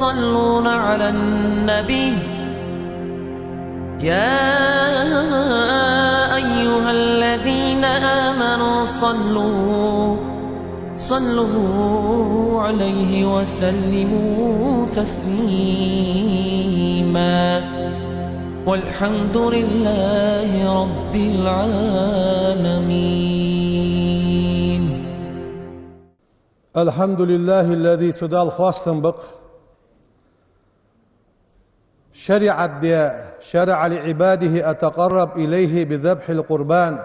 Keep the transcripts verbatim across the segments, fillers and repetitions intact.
يصلون على النبي، يا أيها الذين آمنوا صلوا، صلوا عليه وسلموا تسليما. والحمد لله رب العالمين. الحمد لله الذي, цу Далла хоастам ба-кх, шариӀат даь, شرع لعباده التقرب إليه بذبح القربان,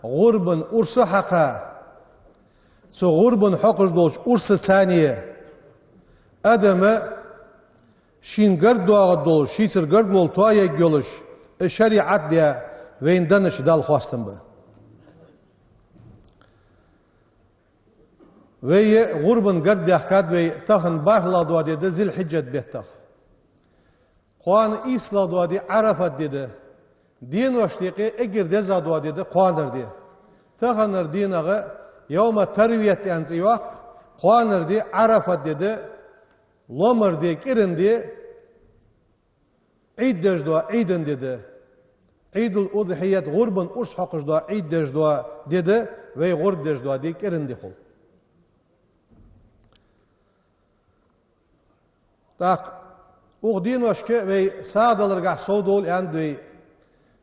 гӀурбан урс хьакха, цу гӀурбан хьокхаш долча урсаца цхьана адам шийна гаргадоагӀаргдолаш, шийцара гаргало тоаергйолаш, из шариӀат даь вайна деннача Далла хоастам ба. Вай гӀурбан гаргадехкад вай, тахан бархӀлагӀа дола ди да Зуль-Хьиджат беттах. Кхоана ийслагӀа дола ди Ӏарафат ди да. Деношта юкъе эггара дезагӀа дола ди да кхоанара ди. Таханара дийнахьа йовма тарвият аьнна цӀи йоаккх, кхоанара ди Ӏарафат ди да, ломара ди, кӀиранди, Ӏийд деш дола Ӏийдан ди да. Ӏийдул-Удхьият, гӀурбан урс хьокхаш дола Ӏийд деш дола ди да, вай гӀурба деш дола ди кӀиранди хул. ТӀаккха укх деношка вай сагӀа даларгахьа совдовла аьннад вай,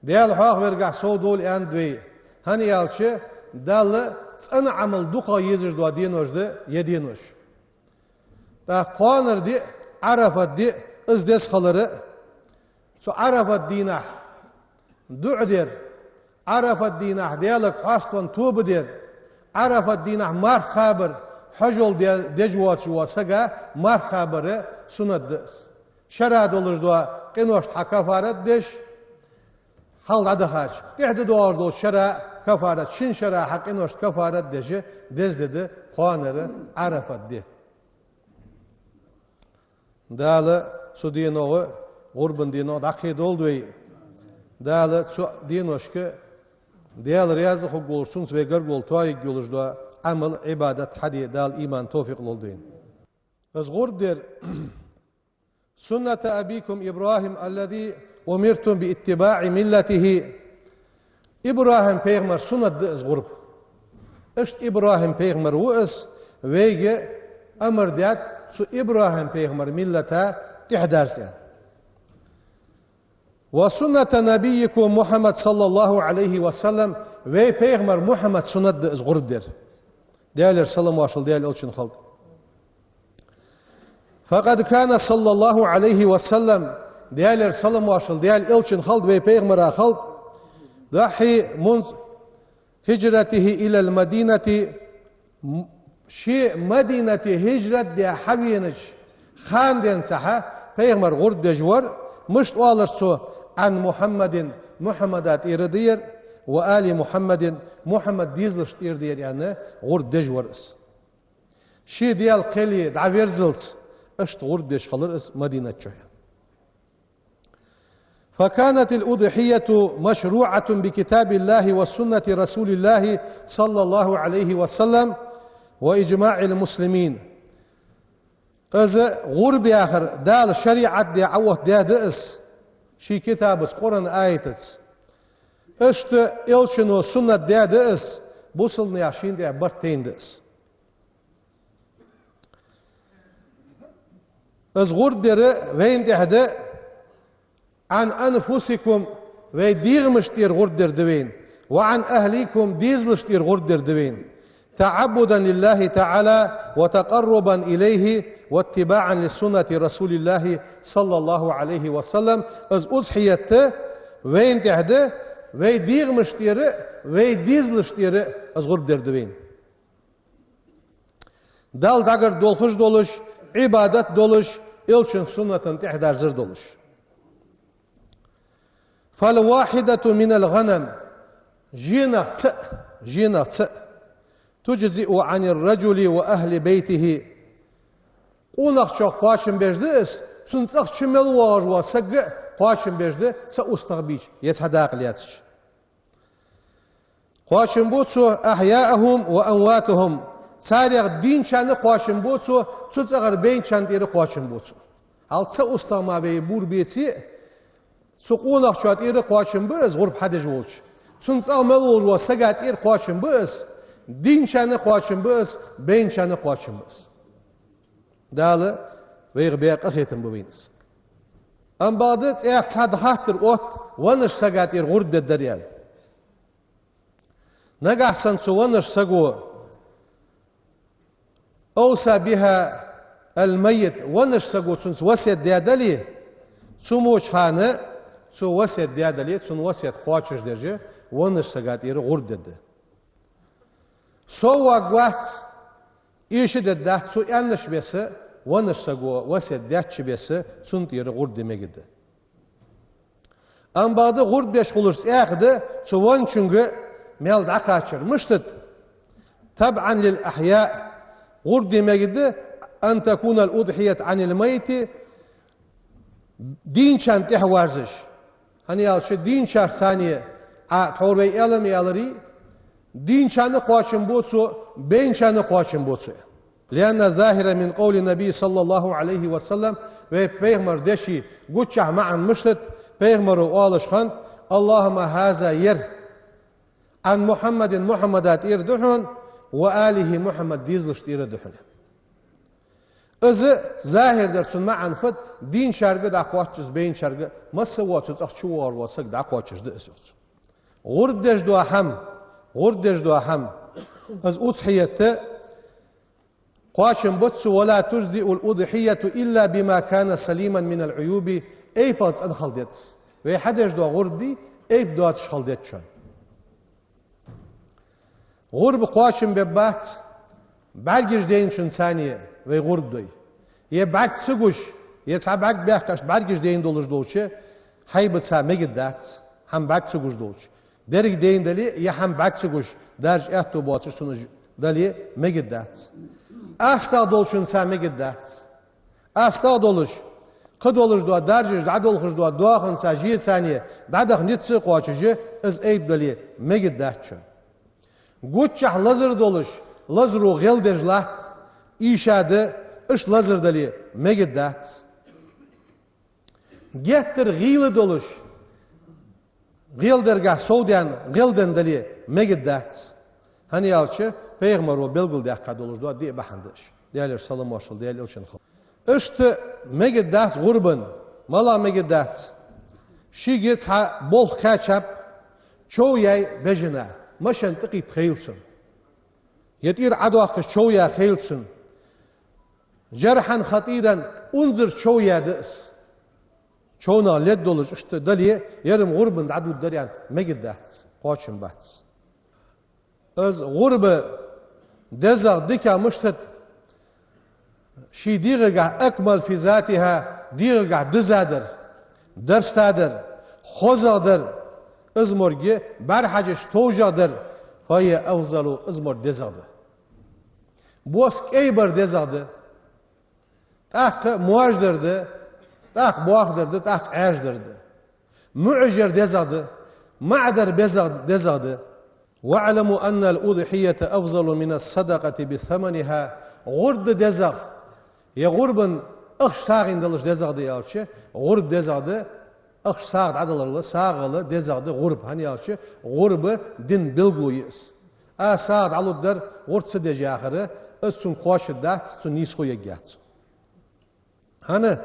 Даьла хьоахаваргахьа совдовла аьннад вай, хӀана аьлча Далла цӀена Ӏамал дукхагӀа езаш дола денош да ер денош. ТӀаккха кхоанара ди, Ӏарафат ди, из деза хилар а, цу Ӏарафат дийнахьа дуӀа дар, Ӏарафат дийнахьа Даьлага хьаставенна тоба дар, Ӏарафат дийнахьа марха кхабар, хьажол де-, деш воацаш вола сага марха кхабар суннат да из. Шера долаш дола къиношта хьа кафарат деш, хьалха дӀадахача, тӀехьа де доагӀаш долча шера кафарат, шин шера хьа къиношта кафарат деш, деза ди да кхоанара Ӏарафат ди. Дала цу деногӀа, гӀурбан деногӀа дӀакхийдолда вай. Дала цу деношка Даьла раьза хургволаш, цунца вай гаргало тоаергйолаш дола Ӏамал, Ӏибадат хьаде Дала иман, товфикъ лолда вайна. Из гӀурба дар, سنة أبيكم إبراهيم الذي أمرتم باتباع ملته. ИбрахӀим пайхамара суннат да из гӀурба. Иштта ИбрахӀим пайхамар ва из, вайга амар даьд цу ИбрахӀим пайхамара миллата тӀехьадарза аьнна. وسنة نبيكم محمد صلى الله عليه وسلم, вай пайхамара Мухьаммада суннат да из гӀурба дар. Даьлера салам-моаршал Даьла элчанна хилда. فقد كان صلى الله عليه وسلم, Даьлера салам-моаршал Даьла элчанна хилда, вай пайхамара хилда, يضحي منذ هجرته إلى المدينة, м-, ше Мадинате хӀижрат даь хьавенача хана денз хьа пайхамар гӀурба деш вар, мишта оалар цо: عن محمد, Мухьаммада тӀера да ер, وآل محمد, Мухьаммада дезалашта тӀера да ер, аьнна, гӀурба деш вар из. Ше Даьла кхел дӀаверзалца, иштта гӀурба деш хилар из Мадинате чу. فكانت الأضحية مشروعة بكتاب الله وسنة رسول الله صلى الله عليه وسلم وإجماع المسلمين. Из гӀурба яхар Дала шариӀат даь Ӏооттадаьд из, ший китабаца, Къуръан аятаца. Иштта элчано суннат даьд из, бусалба наьха шийна тӀа барт тайнад из. Из гӀурба дар вайна тӀехьа да, عن أنفسكم, вай дегӀамашта тӀера гӀурба дар да вайна, وعن أهليكم, дезалашта тӀера гӀурба дар да вайна, تعبدا لله تعالى وتقربا إليه واتباعا لسنة رسول الله صلى الله عليه وسلم. Из узхьият вайна тӀехьа да, вай дегӀамашта тӀера, вай дезалашта тӀера из гӀурба дар да вайна. Далла дӀагаргдолхаш долаш, Ӏибадат долаш, элчан суннатан тӀехьадарзар долаш. فالواحدة من الغنم, жинах цаӀ, жинах цаӀ, تجزئ عن الرجل وأهل بيته. Къонахчох кхоачам беш да из, цун цӀагӀа чу мел воагӀаш вола саг а кхоачам беш да, цаӀ устагӀа бийча, е цхьа дакъа лаьцача. Кхоачам бу цо أحياءهم وأمواتهم. Царех дийначарна кхоачам бу цо, цу цӀагӀара байначарна тӀера кхоачам бу цо. Хьал цхьа устагӀа мара вай бур беце а, цу къонахчоа тӀера кхоачам ба из, гӀурба хьадеш волча. Цун цӀагӀа мел волча сага тӀера кхоачам ба из, дийначарна кхоачам ба из, байначарна кхоачам ба из. Дала вайх баь къахетам ба вайна из. Амма бакъда цӀаьхха цхьа хаттар отт, веннача сага тӀера гӀурба дергдар аьнна. Нагахьа санна цу веннача саго أوصى بها الميت, веннача саго цунца васкет даь дале, цу моча хана цо васкет даь дале, цун васкет кхоачашдеш, веннача сага тӀера гӀурба дергда. Сов варгвац, эша дергдац, цо аьннача беса, веннача саго васкет даьча беса, цунна тӀера гӀурба де мегаргда. Амма бакъда гӀурба деш хулаш цӀаьхха да цу венначунга мел дӀакхачар. Мишта да? تبعا للأحياء. ГӀурба де мегаргда أن تكون الأضحية عن الميت, дийначарна тӀехьа верзаш. ХӀана аьлча дийначарца цхьана, а, тхьовра вай аьлар-м аьлар, дийначарна кхоачам бу цо, байначарна кхоачам бу цо. لأن الظاهر من قول النبي صلى الله عليه وسلم, вай пайхамара дешай гучахь маӀан мишта да, пайхамара оалаш хиннад: اللهم هذا, ер, عن محمد, Мухьаммада тӀера да хьона, وآله, Мухьаммада дезалашта тӀера да хьона. Из захӀир дар цун маӀан фуд: дийначарга дӀакхоач из, байначарга, масса а воацача цӀагӀа чу воагӀаш вола саг дӀакхоачаш да из, йоах цо. ГӀурба деш дола хӀама, гӀурба деш дола хӀама, из удхьията кхоачам бац цо, ولا تجزئ الأضحية إلا بما كان سليما من العيوب, айпал цӀена хила деза. Вай хьадеш дола гӀурба айп доацаш хила деза шоана. ГӀурба кхоачам бергбац бӀаргаш дайначунца цхьана вай гӀурба дой. Е бӀарг ца гуш, е цхьа бӀарг баьккхача, бӀаргаш дайна долаш долча хьайбаца мегаргдац, хӀама бӀарг ца гуш долча. Деррига дайна дале, е хӀама бӀарг ца гуш, даржа аьттув боацаш цунна дале, мегаргдац. АстагӀа долчунца мегаргдац. АстагӀа долаш, кхы долаш дола даржаш, дӀадолхаш дола доаханца, жеца цхьана дӀадаха низ ца кхоачаш, из айп дале, мегаргдац шоана. Гучахь лазар долаш, лазаро гӀелдеш латт, ийша да, иштта лазар дале, мегаргдац. Геттара гӀийла долаш, гӀелдергахьа совдаьнна, гӀелденна дале, мегаргдац. ХӀана аьлча пайхамара белгалдаьккха долаш дола диъ бахьан да уж. Даьлера салам-моаршал Даьла элчанна хилда. Иштта мегаргдац гӀурбан, малагӀа мегаргдац? Шийга цхьа болх кхаьчаб, чов яьй бежана, машен тӀакхийтта хийла цунна. Е тӀера Ӏодоаккхаш чов яь хийла цунна. جرحا خطيرا, унзара чов яь да из. Човнах лергдолаш иштта дале, ер-м гӀурбан дӀадоладаьдар аьнна мегаргдац, кхоачам бац. Из гӀурба дезагӀа дикагӀа мишта да? Ший дегӀагахьа أكمل في ذاتها, дегӀагахьа дизадар, дарстадар, хозагӀдар, из морг бӀарахьежача товжагӀдар, فهي أفضل, из морг дезагӀа да. Бос кӀайбар дезагӀа да, тӀаккха моажадар да, тӀаккха боахадар да, тӀаккха Ӏаьржадар да. МуӀажар дезагӀа да, маӀадар безагӀ-, дезагӀа да. واعلموا أن الأضحية أفضل من الصدقة بثمنها. ГӀурба дезагӀа, е гӀурбан ахча сагӀийна далаш дезагӀа да аьлча, гӀурба дезагӀа да, ахча сагӀа дӀадаларал, сагӀал дезагӀа да гӀурба. ХӀана аьлча гӀурба дина белгало я из. Аз сагӀа дӀалургдар, гӀурба ца деш яхар, из цунга кхоачаргдац, цунна нийсхо ергьяц. ХӀана?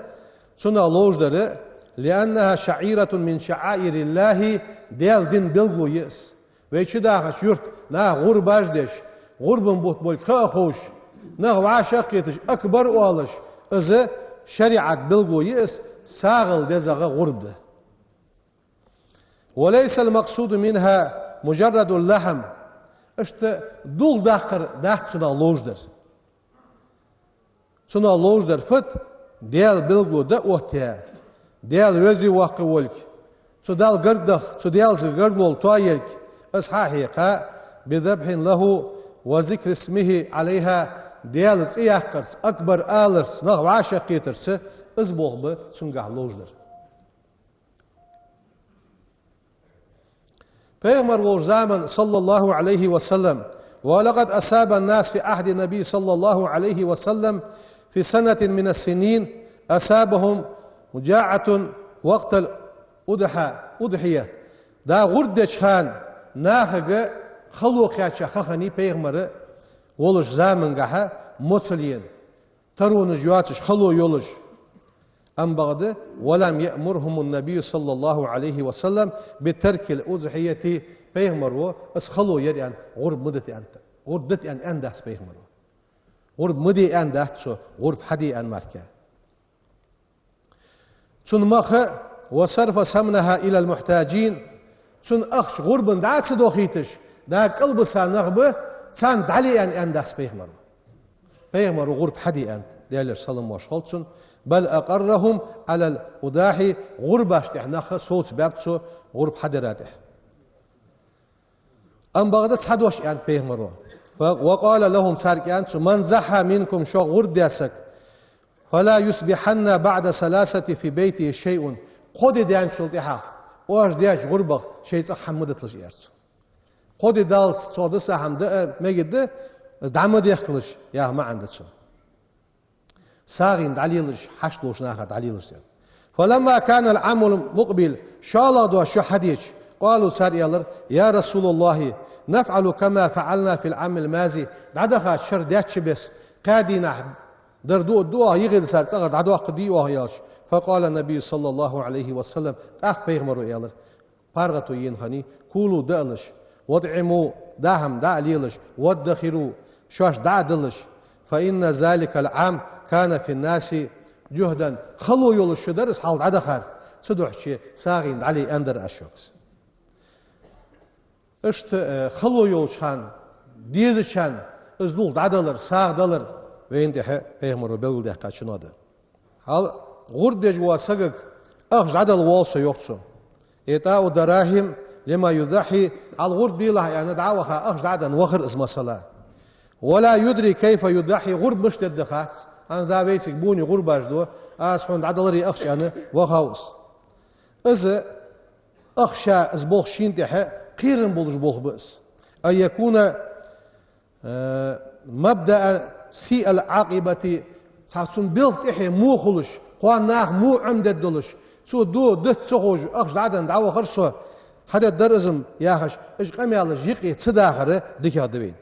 Цунах ловш дар, لأنها شعيرة من شعائر الله, Даьла дина белгало я из. Вай чудахача юрта наха гӀурбаш деш, гӀурбан бутт болга ха а ховш, нах вӀашагӀкхеташ, акбар оалаш, из шариӀата белгало я из, сагӀал дезагӀа гӀурба да. وليس المقصود منها مجرد اللحم. Иштта дулх даккхар дац цунах ловш дар. Цунах ловш дар фуд? Даьла белгало да оттаяь, Даьла веза-воккха волга, цу Далла гаргадах, цу Даьлаца гаргало тоаялга, из хьахьекха, بذبح له وذكر اسمه عليها, Даьла цӀи яккхарца, акбар аларца, нах вӀашагӀкхетарца, из болх ба цунгахьа ловш дар. Пайхамар волча заман, صلى الله عليه وسلم, ولقد أصاب الناس في عهد النبي صلى الله عليه وسلم في سنة من السنين أصابهم مجاعة وقت الأضحى، أضحية. Да гӀурба деча хана нахага хало кхаьча ха хиннай пайхамар волча замангахьа моцал ена, таронаш йоацаш, хало йолаш. Амма бакъда, ولم يأمرهم النبي صلى الله عليه وسلم بترك الأضحية. Пайхамаро из хало яр аьнна, гӀурба ма дита аьнна, гӀурба дита аьнна, аьнна дац пайхамаро. ГӀурба ма де аьнна дац цо, гӀурба хьаде аьнна мара. Цун мах, وصرف ثمنها إلى المحتاجين, цун ахча гӀурбана дӀа а ца дохийташ, да кӀалбиса нах ба, царна дӀале аьнна, аьнна дац пайхамаро. Пайхамаро гӀурба хьаде аьннад, Даьлера салам-моаршал хилда цунна. بل أقرهم على الأضاحي, гӀурбашта тӀехьа нах совцабаьб цо гӀурба хьадара тӀехьа. Амма бакъда цхьа дош аьннад пайхамаро. وقال لهم, царга аьннад цо: من ضحى منكم, шоах гӀурба даь саг, فلا يصبحن بعد الصلاة في بيته شيء. Кхо ди даьнначул тӀехьагӀа оаш даьча гӀурбах шоай цӀагӀа хӀама ма диталаш, аьлар цо. Кхо ди даллалца цо диса хӀама даа мегадда, дӀа ма дехкалаш, яха маӀан да цун. СагӀийна дӀалелаш, хьашт долча наха дӀалелаш, аьнна. فلما كان العام المقبل, шоллагӀа дош шу хьадеча, قالوا, цар аьлар: يا رسول الله، نفعل كما فعلنا في العام الماضي. ДӀадахача шера даьча беса, кхаь дийнахьа дар дуа, дуа йигӀе дисар цӀагӀара дӀадоаккхаргдий оаха, аьлча. فقال النبي صلى الله عليه وسلم, тӀаккха пайхамаро аьлар, паргӀато ена хиннай: كلوا, даалаш, وأطعموا, да хӀама дӀа а лелаш, وادخروا, шоашта дӀа а далаш, فإن ذلك العام كان في الناس جهدا. Хало йолаш шу дар из хьалха дӀадахар, цудухьа сагӀийна дӀале аьннадар аз шуга. Иштта, э, хало йолча хана, дезача хана из дулх дӀадалар, сагӀа далар вайна тӀехьа пайхамаро белгалдаьккхача чунаха да. Хьал гӀурба деш вола сагага ахча дӀадала воал со, йоах цо. إعطاء الدراهم لمن يضحي, хьал гӀурба делахь аьнна дӀа а ваха, ахча дӀа а денна вахар из, масала. ولا يدري كيف يضحي, гӀурба мишта дергда хац. ХӀанз да вайцига бувни гӀурбаш ду, аз хьона дӀадаларе ахча аьнна вахав из. Из ахча, из болх шийна тӀехьа кхерам болаш болх ба из. أن يكون, э, مبدأ سيء العاقبة, цхьа цун белха тӀехье во хулаш, кхоана наха во Ӏомадергдолаш, цо ду, дац ца ховш, ахча дӀа а денна дӀавахар со, хьадергдар из-м яхаш, уж къамаьлаш юкъе ца дахар дикагӀа да вайна.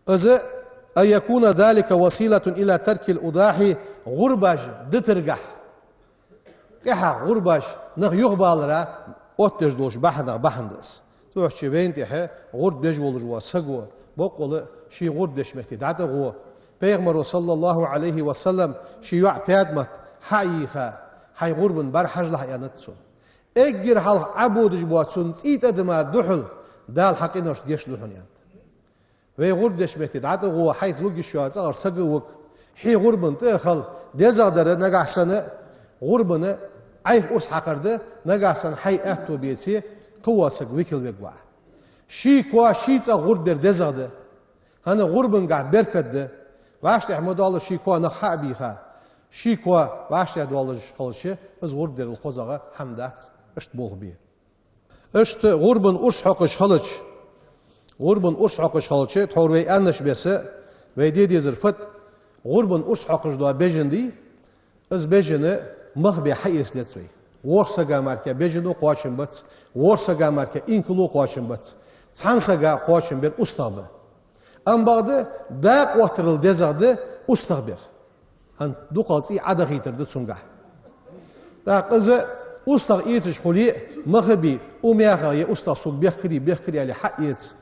Из, أن يكون ذلك وسيلة إلى ترك الأضاحي, гӀурбаш дитаргахьа, тӀехьагӀа гӀурбаш нах юхабалара оттадеш долаш бахьанех бахьан да из. Цудухьа вайна тӀехьа гӀурба деш волаш вола саго, боккъала ший гӀурба деча метте дӀатӀагӀо. Пайхамаро, صلى الله عليه وسلم, ший йоӀ ПаьтӀамат хьа а йийха, хьай гӀурбана бӀарахьажалахь, аьннад цо. Эггара хьалха Ӏободаш бола цун цӀий тӀадама духьал Дала хьа къиношта гешт ду хьона, аьннад. Вай гӀурба деча метте дӀатӀагӀо, хьайца вуг йиш йола цӀагӀара саг а вуг. Хье гӀурбана тӀа а хила, дезагӀа дар нагахьа санна гӀурбана Ӏайха урс хьакхар да, нагахьа санна хьай аьттув беце, кхывола саг викал вергва Ӏа. Ший коа ший цӀагӀа гӀурба дар дезагӀа да. ХӀана, гӀурбангахьа беркат да. ВӀаштӀехьа ма доллара ший коа нах хьа а бийха. Ший коа вӀаштӀехьа доллаш хилча, из гӀурба дарал хозагӀа хӀама дац, иштта болх бе. Иштта гӀурбана урс хьокхаш хилча, гӀурбана урс хьокхаш хилча, тхьовра вай аьннача беса, вай де дезар фуд, гӀурбана урс хьокхаш дола бежан дий, из бежан мах бе хьаэца деза вай. ВорхӀ сага мара бежано кхоачам бац, ворхӀ сага мара инкало кхоачам бац, цхьан сага кхоачам бар устагӀа ба. Амма бакъда дакъа оттарал дезагӀа да устагӀа бар. ХӀана, дукхагӀа цӀий Ӏодахийтар да цунгахьа. ТӀаккха из устагӀа эцаш хуле а, мах а бе, укх мехах ер устагӀа сога бехкарий, бехкарий аьле хьаэца.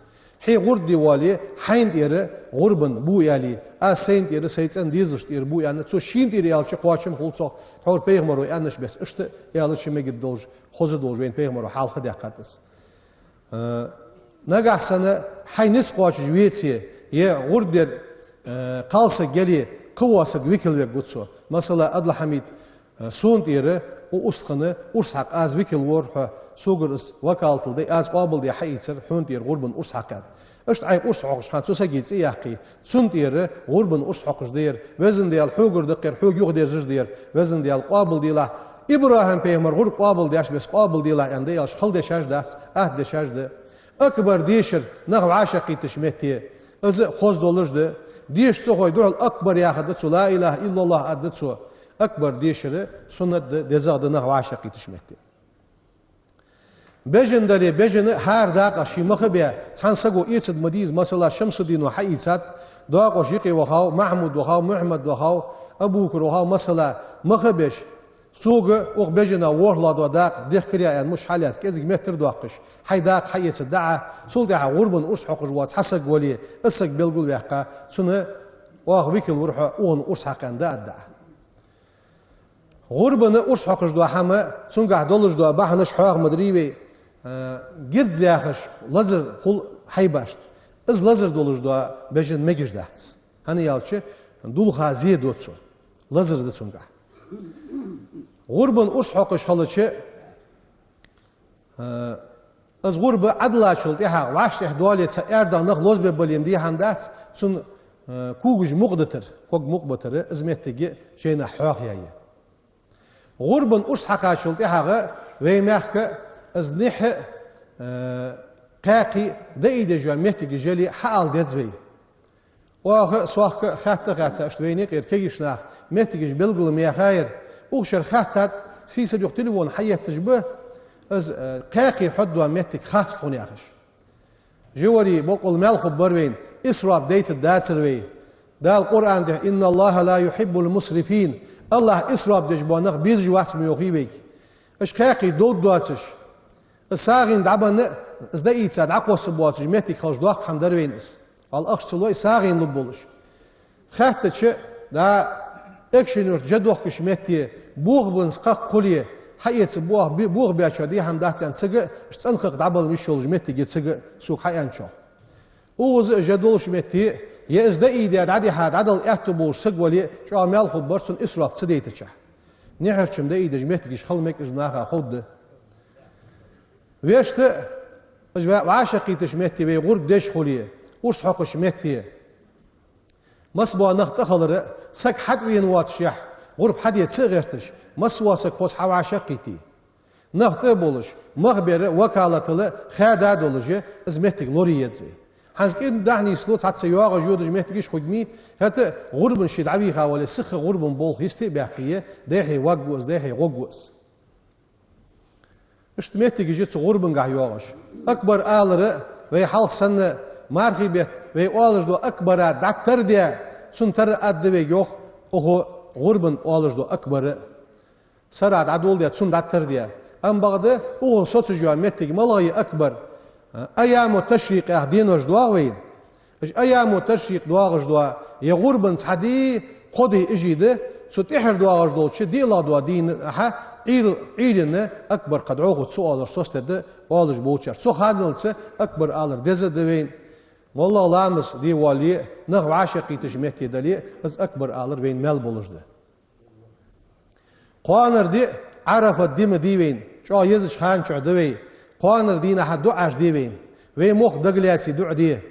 Хье гӀурба де воале, хьайна тӀера гӀурбана бу аьле, аз сайна тӀера, сай цӀен дезалашта тӀера бу аьнна, цо шийна тӀера аьлча кхоачам хул цох, тхьовра пайхамаро аьннача беса иштта аьлча мегаргдолаш, хоза долаш вайна пайхамаро хьалха даьккхад из. Э, нагахьа санна хьай низ кхоачаш веце, е гӀурба дар, э, кхалсаг яле, кхывола саг викал вергва цо. Масала, Абдулхьамид, э, сона тӀера укх устагӀа урс хьакха, аз викал вора хьо, согара из вакалатал дай, аз къоабалде хьаийцар хьона тӀера гӀурбана урс хьакха, аьнна. Иштта Ӏайха урс хьокхаш хана цу сага цӀи яккхе, цунна тӀера гӀурбана урс хьокхаш да ер, Везан Даьла, хьогара да-кх ер, хьога юхадерзаш да ер, Везан Даьла, къоабалделахь. ИбрахӀим-пайхамара гӀурба къоабалдеш беса къоабалделахь аьнна да, аьлча хала дешаш дац, атта дешаш да. Акбар дешар нах вӀашагӀкхийттача метте, Из хоза долаш да. Дешача цӀихой духьал акбар яхаргда цо, ла илахӀа иллаллахӀ аргда цо. Акбар дешар суннат да, дезагӀа да нах вӀашагӀкхийтача метте. Бежан дале, бежан хӀара дакъа ший маха бе, цхьан саго эцаргда ма дий из, масала, Шамсуддино хьаийцад, доакъош юкъе вахав, Махьмуд вахав, Мухьаммад вахав, Абубакар вахав, масала, маха беш, цо укх бежана ворхӀлагӀа дола дакъа дехкарий аьнна муш хьалаьца, кӀезига меттар доаккхаш, хьай дакъа хьаэцаргда Ӏа, цул тӀехьагӀа гӀурбан урс хьокхаш вола цхьа саг вале, из саг белгалваьккха, цунна оаха викал вар хьо, укхунна урс хьакха аьнна дӀааргда Ӏа. ГӀурбан урс хьокхаш дола хӀама, цунгахь долаш дола бахьанаш хьоаха ма дарий вай, э, гирд яхаш лазар хул хьайбашта. Из лазар долаш дола бежан мегаш дац. ХӀана аьлча, дулха зе ду цо. Лазар да цунгахь. ГӀурбан урс хьокхаш хилча, э, из гӀурба Ӏадалачул тӀехьагӀа, вӀаштӀехьа доале цхьа аьрдагӀа нах лозабе бале ма дий хӀама дац, цун, э, когаш мукъадитар, ког мукъабитар, из моттиг жайнашка хьоахаяьй. ГӀурбан урс хьакхачул тӀехьагӀа вай мехка из нихьа, э, кхаькхи даийдеш йола моттигаш яле хьаала деза вай. Оаха, сохка хаьтта-хаьтта, иштта вайна юкъера кагийча наха моттигаш белгал ма яхайир. Укх шера хаьттад, сийсара юха телефон хьаетташ ба, из, э, кхаькхи хьода дола моттиг хац тхона яхаш. Жи варий, боккъал маьл хургбар вайна, исраф дайтаргдацар вай. Дала Къуръан тӀа: «إن الله لا يحب المسرفين». АллахӀ исраф деш бола нах безаш вац ма йоахий вайга. Уж кхаькхи довргдоацаш, из сагӀийна дӀабенна, из даийца дӀакхосса боацаш моттиг хилча доккха хӀама дар вайна из. Валлахь, ахча ца лой, сагӀийна лургболаш. Хаьттача, да, Экажкъонгий-Юрта жа дохкаш метте, бохабенна кхакха хуле, хьаэца бох-, би-, бохабечоа дий хӀама дац аьнна, цига, уж цӀенхакха дӀабала йиш йолаш моттиг я цига, сога хьааьнначох. Укхаза а жа долаш метте, е из даийдаь дӀадихьа дӀадала аьттув болаш саг вале, чӀоагӀа маьл хургбар цунна исраф ца дайтача. Нихьарчам даийдеш моттигаш хила мег из наха ховргда. Вешта, из вӀа-, вӀашагӀкхийтача метте вай гӀурба деш хуле, урс хьокхача метте, масса бола нах тӀахилар, саг хьатӀавена воацашехь, гӀурба хьаде ца гӀерташ, масса вола саг хоза хьавӀашагӀкхийтий. Нах тӀа а болаш, мах бер вакалатал хаьда а долаш, из моттиг лорае еза вай. ХӀанз кӀира дӀа нийслу цхьацца йоагӀаш йодаш моттигаш хургья, хӀаьта гӀурбан ше дӀавийха вале, сиха гӀурбан болх йисте а баьккхе, дехьа ваггу из, дехьа гӀоггу из. Иштта моттигаш я цу гӀурбангахь йоагӀаш. Акбар алар, вай хьалха санна, мархий бетта вай оалаш дола акбара дӀатарде, цунна тара аргда вайга йоах, укх гӀурбан оалаш дола акбар. Сарахьа дӀадоладе, цунна дӀатарде. Амма бакъда, укхун соцаш йола моттиг малагӀа я акбар? Айяму ташрикъ яха денош доагӀа вайна. Уж айяму ташрикъ доагӀаш дола, е гӀурбан цхьа ди, кхо ди, уж ди да, цу тӀехьара доагӀаш долча диълагӀа дола дийнахьа Ӏуйра-, Ӏуйранна акбар кхы дӀахо ца оалар соцаде да оалаш болчар. Цу ханналца акбар алар деза да вайна. МоллагӀа ламаз де воале, нах вӀашагӀкхийтача метте дале, из акбар алар вайна маьл болаш да. Кхоанара ди Ӏарафат ди ма дий вайна, чӀоагӀа езача хана чухь да вай. Кхоанара дийнахьа дуӀаш де вайна. Вай мохк дагалаьце дуӀа де.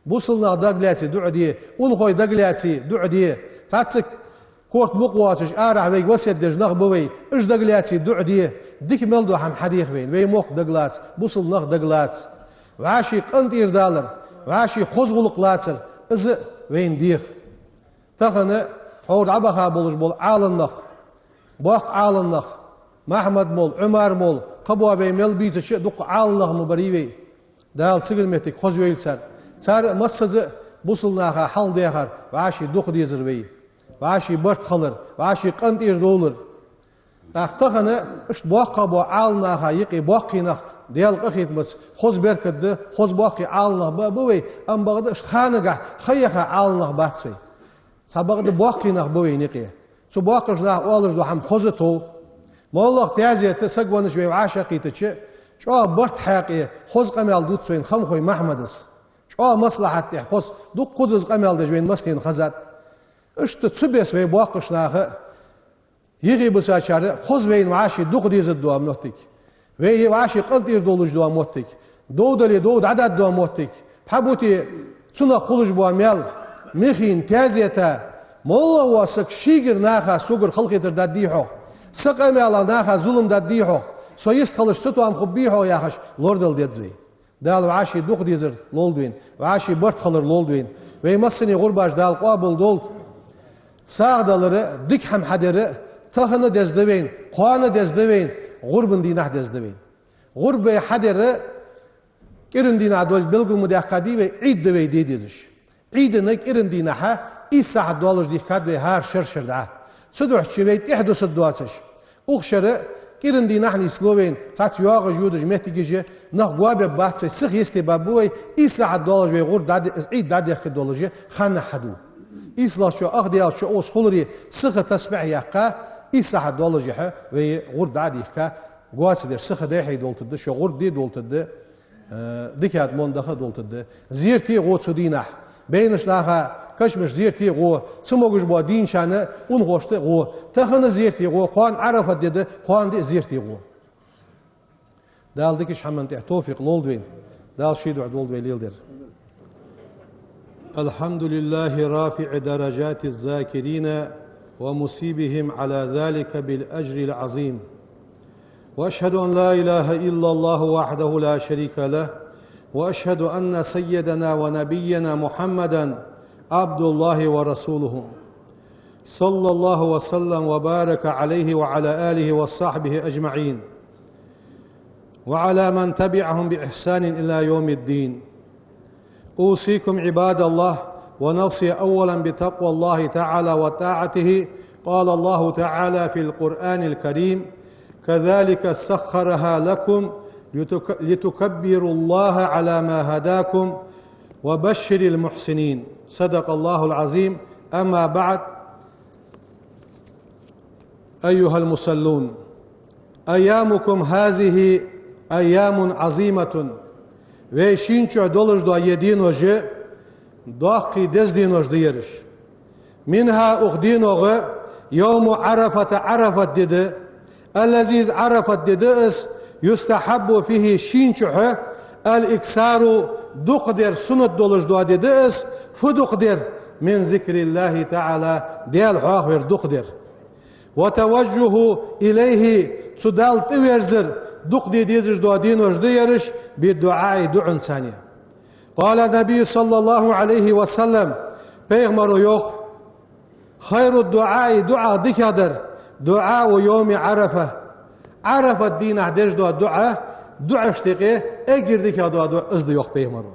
Бусалба нах дагалаьце дуӀа де. Унахой дагалаьце дуӀа де. Цхьацца корта мукъа воацаш арахьа вайга васкет деш нах ба вай. Уж дагалаьце дуӀа де. Дика мел дола хӀама хьадеха вайна. Вай мохк дагалаца, бусалба нах дагалаца. ВӀаший къинтӀера далар, вӀаший хоза гӀулакх лацар, из вайна деха. Тахан тхьовра дӀабаха болаш бола Ӏаламнах, боккха Ӏаламнах, Махьмад мол, Ӏумар мол, кхыбола вай мел бийцача а дукха Ӏаламнах ма барий вай. Дала цигара моттиг хоза йойла цар. Цар а массаза а бусалба наха хьалха дехар, вӀаший дукха дезар вай. ВӀаший барт хилар, вӀаший къинтӀера довлар. ТӀаккха тахан иштта боккхагӀа бола Ӏаламнаха юкъе боккхий нах, Даьла къахетамца, хоза беркат да, хоза боккхий Ӏаламнах ба а ба вай, амма бакъда иштта ханагахь ха яха Ӏаламнах бац вай. Цхьабакъда боккхий нах ба вайна юкъе. Цу боккхийча наха оалаш дола хӀама хоза тов. МоллагӀа таьзета саг веннача вай вӀашагӀкхийтача, чӀоагӀа барт хьакъе хоза къамаьл дувц вайна Хамхой Махьмада. ЧӀоагӀа маслахьат тӀехь хоза, дукха хоза из къамаьл деш вайна массанена хезад. Иштта цу беса вай боккхийча наха, йихи бусачара хоза вайна вӀаший дукха дезаш дола моттиг. Вай вӀаший къинтӀера довлаш дола моттиг. Дов дале, дов дӀадаргдола моттиг. Пхьа бутий цунах хулаш бола маьл. Михийна, таьзета, моллагӀа вола саг шийгара наха согара халахетар даргдий хьогӀ. Са къамаьлах наха зулам даргдий хьогӀ. Со йистхилча цатоам хургбий хьогӀ яхаш лорадала деза вай. Дала вӀаший дукха дезар лолда вайна, вӀаший барт хилар лолда вайна. Вай массане гӀурбаш Дала къоабал долда. СагӀа далар а, дика хӀама хьадар а тахан деза да вайна, кхоана деза да вайна, гӀурбан дийнахьа деза да вайна. ГӀурба вай хьадар а кӀиранди дийнахьа долга белгал ма даьккхадий вай, Ӏид да вай де дезаш. Ӏидана кӀиранди дийнахьа ийс сахьат доаллаш дихкад вай хӀара шера-шера дӀа. Цудухьа вай тӀехьа дусаргдоацаш. Укх шера кӀиранди дийнахьа нийслу вайна, цхьацца йоагӀаш-йодаш моттигаш я, нах гоабергбац вай, сиха йисте баьб вай, ийс сахьат доаллаш вай гӀурба дӀа-, Ӏид дӀадехка долаш я, ханнахьа хьаду. ИйслагӀчоа, ах Даьллачоа укхаза хуларе сиха тасбихь яьккха, ийс сахьат доаллаш яхьа вай гӀурба дӀа а дихка, гоаца деш сиха дехьа долтаргда, шо гӀурба де долтаргда. Э, дикадар мо даха долтаргда. Зерате гӀо цу дийнахьа. Бейнаш наха, кашамаш зерате гӀо, цамогаш бола дийначарна, унахошта гӀо. Тахан зерате гӀо, кхоана Ӏарафат ди да, кхоана ди зерате гӀо. Дала дикача хӀаман тӀа товфикъ лолда вайна. Дала ший духьа долда вай леладер. الحمد لله رافع درجات الذاكرين ومثيبهم على ذلك بالأجر العظيم. وأشهد أن لا إله إلا الله وحده لا شريك له، وأشهد أن سيدنا ونبينا محمدا عبد الله ورسوله، صلى الله وسلم وبارك عليه وعلى آله وصحبه أجمعين، وعلى من تبعهم بإحسان إلى يوم الدين. أوصيكم عباد الله ونفسي أولا بتقوى الله تعالى وطاعته. قال الله تعالى في القرآن الكريم: كذلك سخرها لكم لتك-، لتكبروا الله على ما هداكم وبشر المحسنين. صدق الله العظيم. أما بعد، أيها المصلون، أيامكم هذه أيام عظيمة. Вай шийна чу долаш дола е денош доккхий деза денош да ераш. منها, укх денох, يوم عرفة, Ӏарафат ди да, الذي, из Ӏарафат ди да из, يستحب فيه, шийна чу الإكثار, дукха дар суннат долаш дола ди да из, фу дукха дар, من ذكر الله تعالى, Даьла хьоахавар дукха дар. والتوجه إليه, цу Далла тӀаверзар дукха де дезаш дола денош да ераш, بالدعاء, дуӀанца. قال النبي صلى الله عليه وسلم, пайхамаро йоах: خير الدعاء, дуӀах дикагӀдар, دعاء يوم عرفة. Ӏарафат дийнахьа деш дола дуӀа, дуӀашта юкъе эггара дикагӀа дола дуӀа из да, йоах пайхамаро.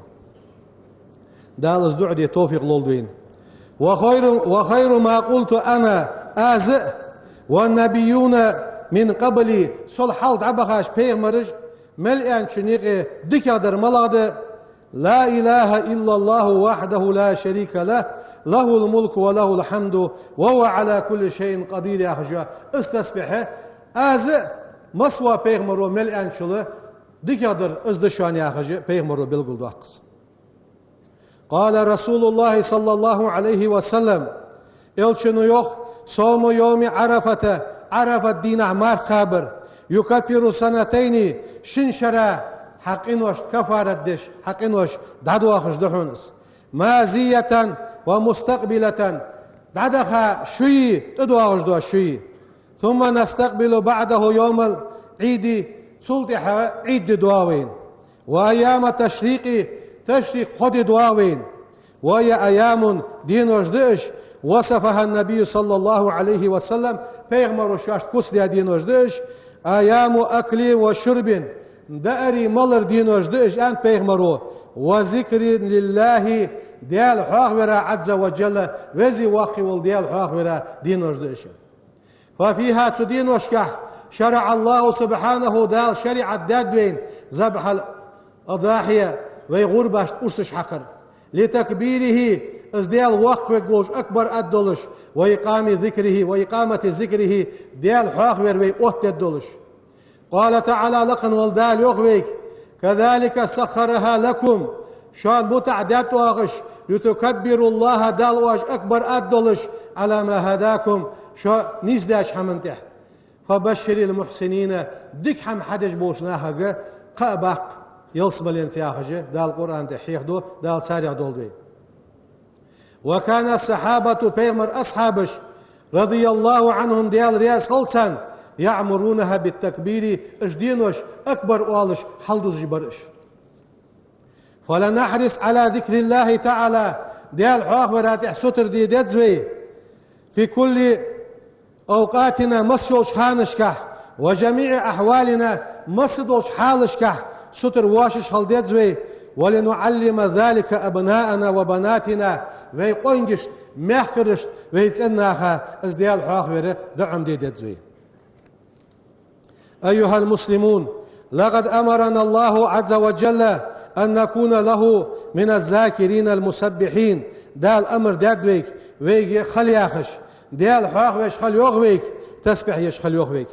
Дала из дуӀа де товфикъ лолда вайна. وخير، وخير ما قلت أنا, аз а, والنبيون من قبلي, сол хьалха дӀабахача пайхамараш мел аьнначун юкъе дикагӀдар малагӀа да: لا إله إلا الله وحده لا شريك له، له الملك وله الحمد وهو على كل شيء قدير, яхаш йола из тасбихь, аз а, массавола пайхамаро мел аьнначул дикагӀдар из да шоана, яхаш пайхамаро белгалдоаккх из. قال رسول الله صلى الله عليه وسلم, Элчано йоах: صوم يوم عرفة, Ӏарафат дийнахьа марха кхабар, يكفر سنتين, шин шера хьа къиношта каффарат деш, хьа къинош дӀадоахаш да хьона из. ماضية ومستقبلة, дӀадаха шуи, тӀадоагӀаш дола шуи. ثم نستقبل بعده يوم العيد, цул тӀехьа Ӏид ди доагӀа вайна. وأيام التشريق, ташрикъ кхо ди доагӀа вайна. وهي أيام, денош да уж, وصفها النبي صلى الله عليه وسلم, пайхамаро шоашта куц даь денош да уж, أيام أكل وشرب, даарий маларий денош да уж, аьннад пайхамаро, وذكر لله, Даьла хьоахавара, عز وجل, веза-воккха вола Даьла хьоахавара денош да уж. ففيها, цу деношкахь, شرع الله سبحانه, Дала шариӀат даьд вайна, ذبح الأضاحي, вай гӀурбашта урсаш хьакхар. لتكبيره, из Даьла воккхавергволаш, акбар аргдолаш, وإقام ذكره، وإقامة ذكره, Даьла хьоахавар вай оттадергдолаш. قال تعالى, лакха вола Дала йоах вайга: كذلك سخرها لكم, шоана мутӀахь даьд оаха уж, لتكبروا الله, Далла оаш акбар аргдолаш, على ما هداكم, шо нийсдеча хӀаман тӀа. فبشر المحسنين, дика хӀама хьадеш болча нахага кхаъ баккха ялсмаленца, яхаш Дала Къуръан тӀа хьехаду, Дала царех долда вай. وكان الصحابة, пайхамара асхьабаш, رضي الله عنهم, Даьла раьза хилва царна, يعمرونها بالتكبير, уж денош акбар оалаш хьалдузаш бар уж. فلنحرص على ذكر الله تعالى, Даьла хьоахавара тӀехь сутара де деза вай, في كل أوقاتنا, масса йолча ханашкахь, وجميع أحوالنا, масса долча хьалашкахь сутара воашаш хила деза вай, ولنعلم ذلك أبناءنا وبناتنا, вай къонгашта, мехкарашта, вай цӀен наха из Даьла хьоахавар дӀаӀомаде деза вай. أيها المسلمون، لقد أمرنا الله عز وجل أن نكون له من الذاكرين المسبحين. Дала амар даьд вайга, вайга хила яхаш, Даьла хьоахавеш хила йоах вайга, тасбихь еш хила йоах вайга.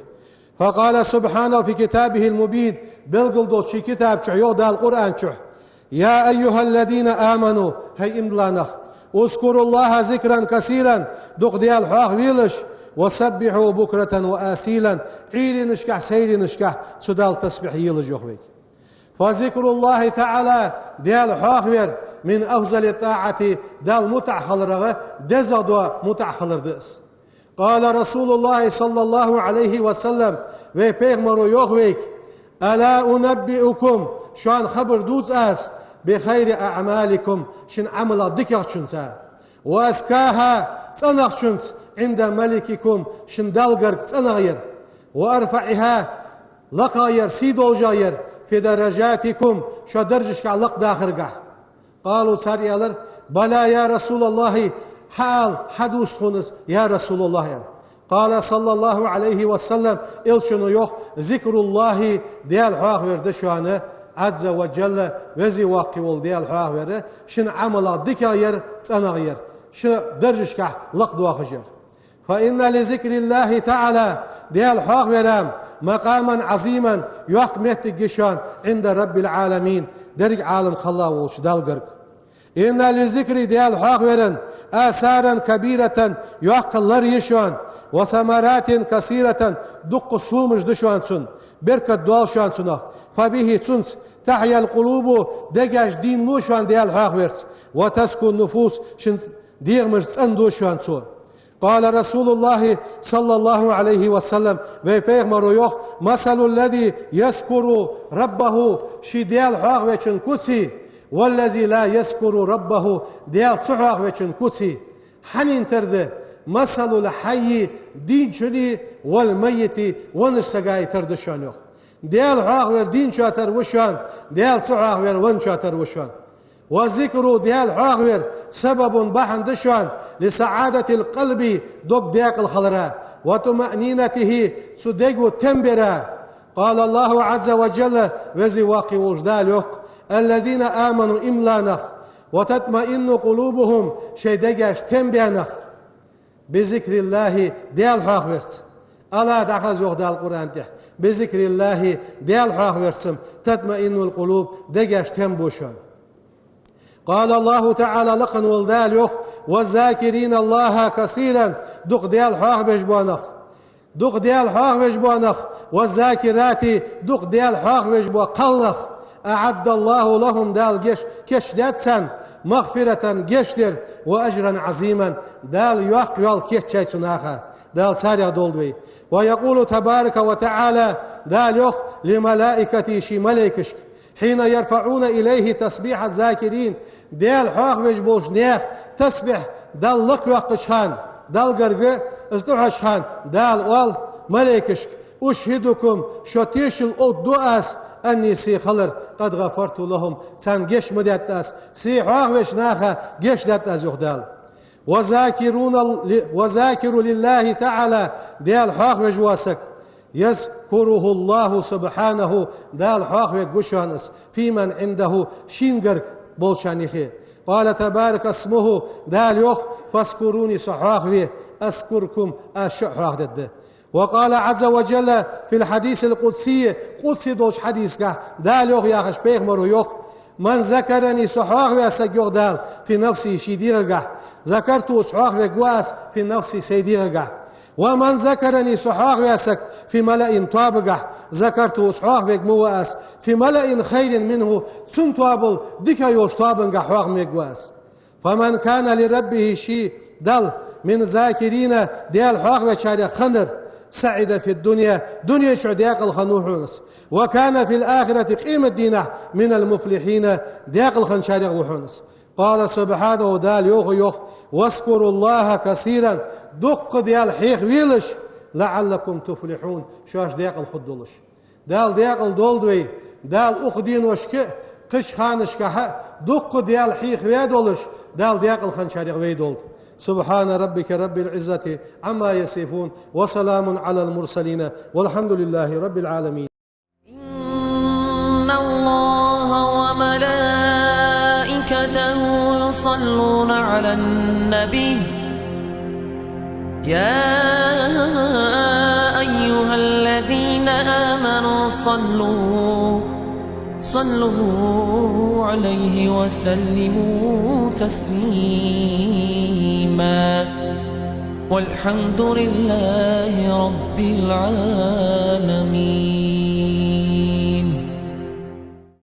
فقال سبحانه في كتابه المبين, белгала долча ший китаба чу йоах Дала Къуръан чу: يا أيها الذين آمنوا, хӀай иман дилла нах, اذكروا الله ذكرا كثيرا, дукха Даьла хьоахавелаш, وسبحوه بكرة وأصيلا, Ӏуйранашкахь, сайранашкахь цу Далла тасбихь елаш йоах вайга. فذكر الله تعالى, Даьла хьоахавар, من أفضل الطاعة, Далла мутӀахьа хиларах дезагӀа дола мутӀахьа хилар да из. قال رسول الله صلى الله عليه وسلم, вай пайхамаро йоах вайга: ألا أنبئكم, шоана хабар дувц аз, بخير أعمالكم, шун Ӏамалех дикагӀчунца, وأزكاها, цӀенагӀчунца, عند مليككم, шун Далла гарга цӀенагӀа яр, وأرفعها, лакхагӀа яр, сий долашагӀа яр, في درجاتكم, шо даржашкахь лакхдахаргахь. قالوا, цар аьлар: بلى يا رسول الله, хьаала, хьадувц тхона из, я Расулаллахь, аьнна. قال صلى الله عليه وسلم, Элчано йоах: ذكر الله, Даьла хьоахавар да шоана, عز وجل, веза воккха вола Даьла хьоахавар, шун Ӏамалех дикагӀа яр, цӀенагӀа яр, шо даржашкахь лакхдоахаш яр. فإن لذكر الله تعالى, Даьла хьоахавара, مقاما عظيما, йоккха моттиг я шоана, عند رب العالمين, деррига Ӏалам кхелла волча Далла гарга. إن للذكر, Даьла хьоахавара, آثارا كبيرة, йоккха лар я шоана, وثمرات كثيرة, дуккха сомаш да шоана цун, беркат доал шоана цунах. فبه, цунца, تحيا القلوب, дегаш дийна лу шоана Даьла хьоахаварца, وتزكو النفوس, шун дегӀамаш цӀенду шоана цо. قال رسول الله صلى الله عليه وسلم, вай пайхамаро йоах: مثل الذي يذكر ربه, ший Даьла хьоахавечун куцеи, والذي لا يذكر ربه, Даьла ца хьоахавечун куцеи хьанна тара да? مثل الحي, дийначуни, والميت, веннача сагаи тара да шоана, йоах. Даьла хьоахавар дийначоа тара ва шоана, Даьла ца хьоахавар венначоа тара ва шоана. والذكر, Даьла хьоахавар, سبب, бахьан да шоана, لسعادة القلب, дог декъала хилара, وطمأنينته, цу дего тем бара. قال الله عز وجل, веза воккха волча Дала йоах: الذين آمنوا, иман дилла нах, وتطمئن قلوبهم, шоай дегаш тем баь нах, بذكر الله, Даьла хьоахаварца. ألا, дӀахаза, йоах Дала Къуръан тӀа, بذكر الله, Даьла хьоахаварца, تطمئن القلوب, дегаш тем бу шоана. قال الله تعالى, лакха вола Дала йоах: والذاكرين الله كثيرا, дукха Даьла хьоахавеш бола нах, дукха Даьла хьоахавеш бола нах, والذاكرات, дукха Даьла хьоахавеш бола кхалнах, أعد الله لهم, Дала геш кийчдаьд царна, مغفرة, гешт дар, وأجرا عظيما, Дала йоккха йоал кийчъяьй цу наха, Дала царех долда вай. ويقول تبارك وتعالى, Дала йоах: لملائكته, ший малейкашка, حين يرفعون إليه تسبيح الذاكرين, Даьла хьоахавеш болча наьха тасбихь Далла лакхъяккхача хана, Далла гарга из тӀахьоча хана, Дала оал малейкашка: أشهدكم, шо тешал оттаду аз, أني, се хилар, قد غفرت لهم, царна геш ма даьд аз, се хьоахавеча наха геш даьд аз, йоах Дала. وذاكرون ال-، وذاكر لله تعالى, Даьла хьоахавеш вола саг, يذكره الله سبحانه, Дала хьоахавергва шоана из, فيمن عنده, шийна гарга болчарна юхе. قال تبارك اسمه, Дала йоах: فاذكروني, со хьоахаве, أذكركم, аз шо а хьоахадергда. وقال عز وجل في الحديث القدسي, къудси долча хьадисагахь Дала йоах яхаш пайхамаро йоах: من ذكرني, со хьоахаваь саг, йоах Дала, في نفسه, ший дегӀагахь, ذكرته, из хьоахавергва аз, في نفسي, сай дегӀагахь. ومن ذكرني, со хьоахаваь саг, في ملأ, тоабагахь, ذكرته, из хьоахавергва аз, في ملأ خير منه, цун тоабал дикагӀа йолча тоабангахь хьоахавергва аз. فمن كان لربه, ший Далла, من الذاكرين, Даьла хьоахавечарех хиннар, سعد في الدنيا, дунен чу декъала хиннав хьона из. وكان في الآخرة, къематдийнахьа, من المفلحين, декъала хинначарех ва хьона из. قال سبحانه, Дала йоах, йоах: واذكروا الله كثيرا, дукха Даьла хьехавелаш, لعلكم تفلحون, шоаш декъала хургдолаш. Дала декъала долда вай, Дала укх деношка а, кхыча ханашка а дукха Даьла хьехаве долаш, Дала декъала хинначарех вай долда. سبحان ربك رب العزة عما يصفون وسلام على المرسلين والحمد لله رب العالمين. إن الله وملائكته يصلون على النبي، يا أيها الذين آمنوا صلوا، صلوا عليه وسلموا تسليما. والحمد لله رب العالمين.